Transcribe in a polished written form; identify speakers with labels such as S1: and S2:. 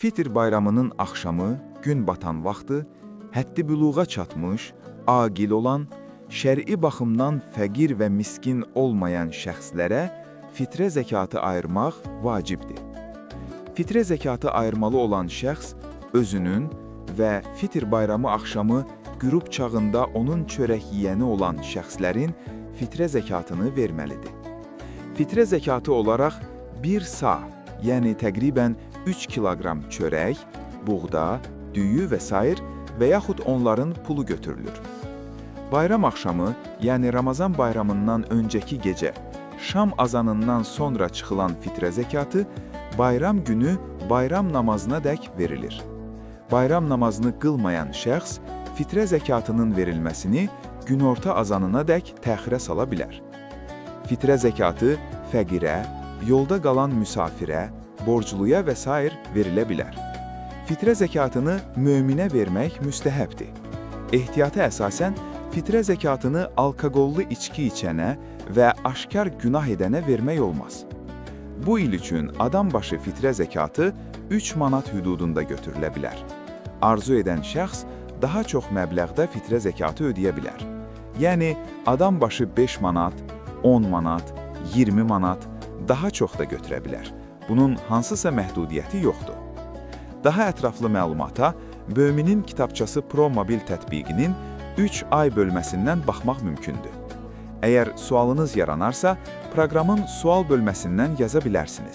S1: Fitr bayramının axşamı, gün batan vaxtı, həddi büluğa çatmış, aqil olan, şər'i baxımdan fəqir və miskin olmayan şəxslərə fitrə zəkatı ayırmaq vacibdir. Fitrə zəkatı ayırmalı olan şəxs özünün və fitr bayramı axşamı qürub çağında onun çörək yeyəni olan şəxslərin fitrə zəkatını verməlidir. Fitrə zəkatı olaraq bir sa, yəni təqribən 3 kiloqram çörək, buğda, düyü və sair və yaxud onların pulu götürülür. Bayram axşamı, yəni Ramazan bayramından öncəki gecə, şam azanından sonra çıxılan fitrə zəkatı bayram günü bayram namazına dək verilir. Bayram namazını qılmayan şəxs fitrə zəkatının verilməsini günorta azanına dək təxirə sala bilər. Fitrə zəkatı fəqirə, yolda qalan müsafirə, borcluya və sair verilə bilər. Fitrə zəkatını möminə vermək müstəhəbdir. Ehtiyata əsasən fitrə zəkatını alkoqollu içki içənə və aşkar günah edənə vermək olmaz. Bu il üçün adam başı fitrə zəkatı 3 manat hüdudunda götürülə bilər. Arzu edən şəxs daha çox məbləğdə fitrə zəkatı ödəyə bilər. Yəni adam başı 5 manat, 10 manat, 20 manat daha çox da götürə bilər. Bunun hansısa məhdudiyyəti yoxdur. Daha ətraflı məlumata Möminin Kitabçası Pro mobil tətbiqinin 3 ay bölməsindən baxmaq mümkündür. Əgər sualınız yaranarsa, proqramın sual bölməsindən yaza bilərsiniz.